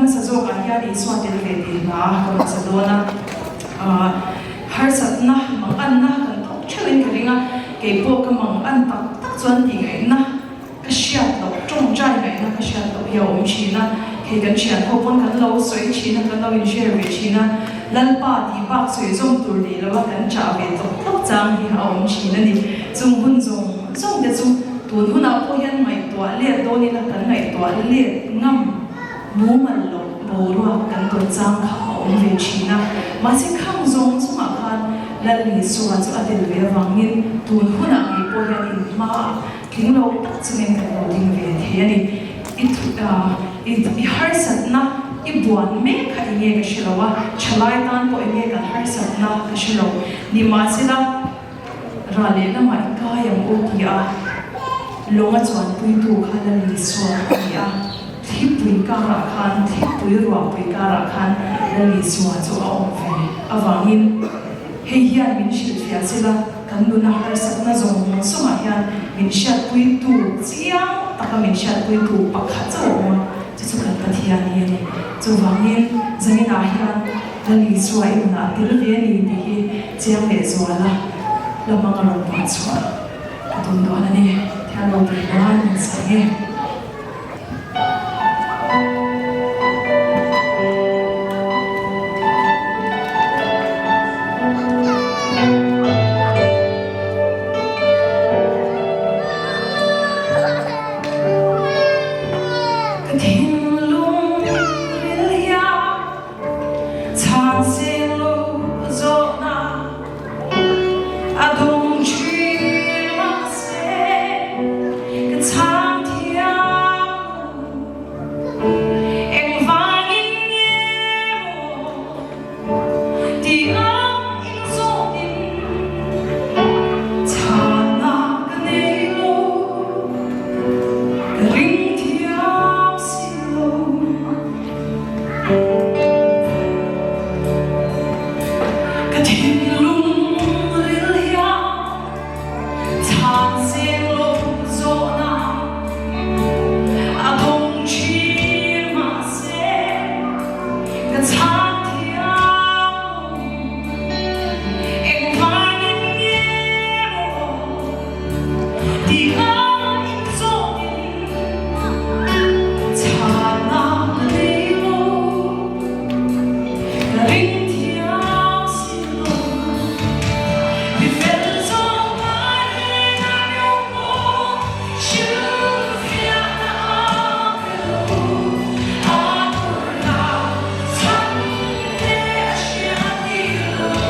hmasa zawkah hian Isua tel ve tih hla ka rawn sa dawn a. Harsatna, manganna kan tawk theuhin ka ring a, kei pawh ka mangan tak tak chuan tih ngaihna ka hriat loh, tawngtai ngaihna ka hriat loh hi a awm thin a. Hei kan thian ho pawn kan lo sawi thin a, kan lo inshare ve thin a, Lalpa tih bak sawi zawm tur nei lo a kan chah ve tawk tawk chang hi a awm thin a ni. Chung hun zawng zawng te chu tun hunah pawh hian ngaihtuah let dawn ila kan ngaihtuah let ngam mumal loh boruak kan tawn chang kha a awm ve thin a. Mahse khang zawng zawngah khan Lal Isua chu a tel ve avangin tun hunah ngei pawh hian inhmaah Tling lo tak chungin kan lo ding ve thei a ni. I thu i i harsatna i buan mek kha enge ka hre lo a, thalai tan pawh enge kan harsatna ka hre lo. Nimahsela, rah leh lamah i kai ang u ti a, lawnga chuanpuitu kha la ni suak a ni a. Thlipui karah khan, thlipui ruahpui karah khan la ni suah chu a awm ve avangin hei hian min hrilhfiah sela, Kan nuna harsatna zawng zawngah hian min hriatpuitu chiang taka min hriatpuitu pakhat chauh a awm a, chu chu kan Pathian hi a ni. Chuvangin zaninah hian Lal Isua i nunah tel ve a ni tih hi chiang leh zuala la hmang a rawn buat chhuah ka tum dawn a ni. Thian ropui nan min sang e. Ka thinlung ril hian chhan seng lo zawhna a dawng thin mahse ka chhang thiam lo. Engvangin nge maw tih ang in zawtin chhanna ka nei lo, ka ring thiam si lo. Ka thinlung ril hian chhan seng lo zawhna a dawng thin mahse ka chhan thiam lo. Engvangin nge maw tih ang in zawtin chhanna ka nei lo. Ka ring thiam si lo. Mi fel zawng ngai hleng a meuh pawh hrilhfiahna a pe lo. A turna chhan te a hriat ti lo.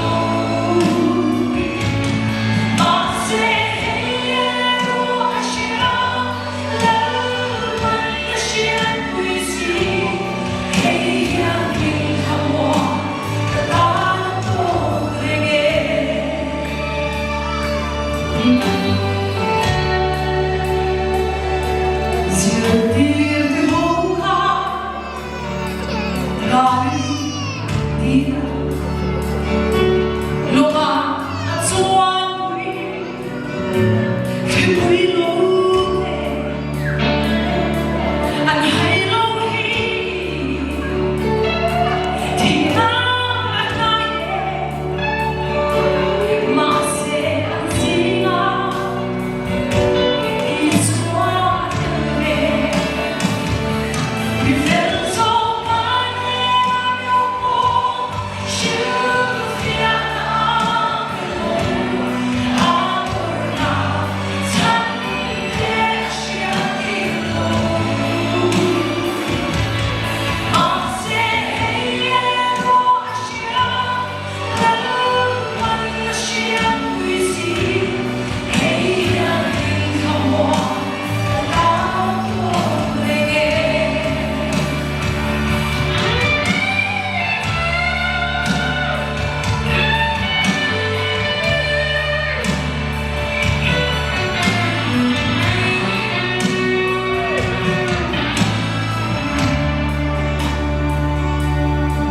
Mahse hei erawh a hria Lalman a hriatpui si. Hei hian min thlamuah ka tan a tawk reng e. Zirtir te ho kha rai tir a lawngah a chuanpui thlipui lo te an hai lo hi thihna a hnai e mahse an zingah Isua a tel ve mi fel zawk ngai hle a meuh pawh hrilhfiahna a pe lo a tawrhna chhan te a hriat tir lo. Mahse hei erawh a hria Lalpan a hriatpui si hei hian min thlamuah ka tan tawk reng e.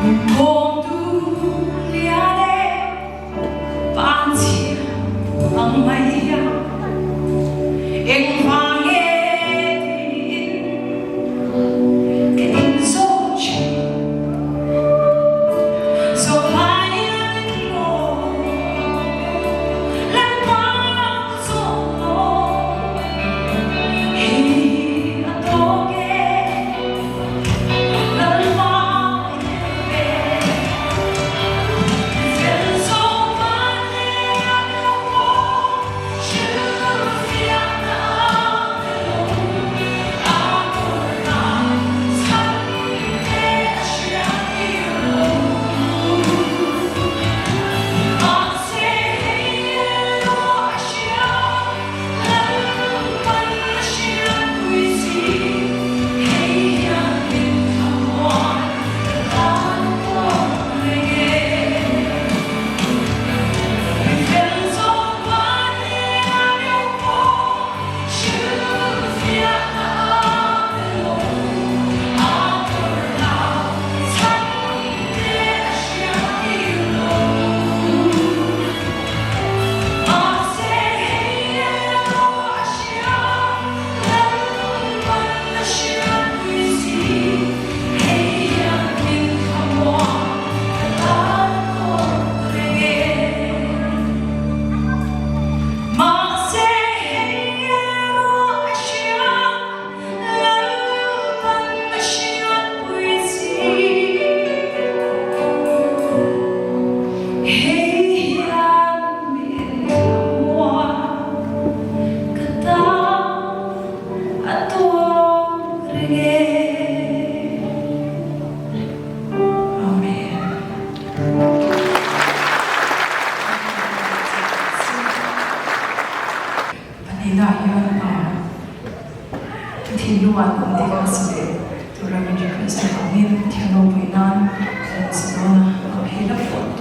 Min bawmtu lian e, panchhia ang mai hian engvang nge tiin ka inzawt thin.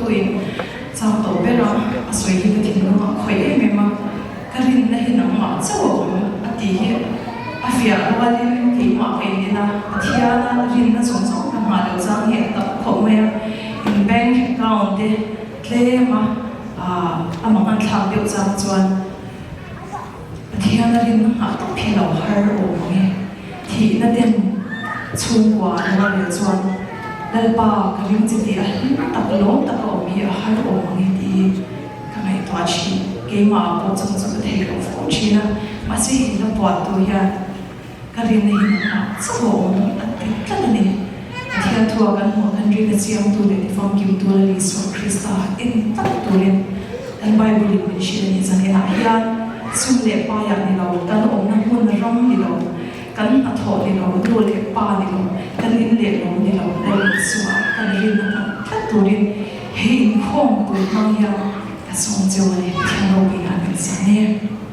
phuahtu in chang tawh ber a, a sawi hi ka thinlung a khawih em em a, ka rinna hi nangmah chauh a awm a tih hi a fiah rualin keimah ka in en a, Pathiana rinna zawng zawng ka nghah loh chang hi a tam khawp mai a, in bank account te tlem a, a mangan thlak deuh chang chuan Pathiana rinna nghah tawp hi lo har awm ang e. Thihna ten chhungkua an rual rel chuan Lalpa ka ring che tih a hlim tak lawm tak a awm hi a har awm ang e tih hi ka ngaihtuah thin. Keimah ah pawh chung chu ka thei lo fo thin a, mahse in la puah tu hian ka rinna hi nangmah chauh a awm a ti tlat a ni. Pathian thua kan hmuh kan rinna chiangtu leh tifamkimtu Lal Isua Krista en tak turin kan Bible in min hrilh a ni. Zanenah hian sum leh paiah ni lo, kan awmna hmun ram ni lo, kan hnathawh ni lo, nu leh pa ni lo, kan in leh lo ni lo, Lal Isua kan rinna hman tlat turin he inkhawmpui hmang hian ka sawm cheu a ni. Pathian ropui nan kan siam e.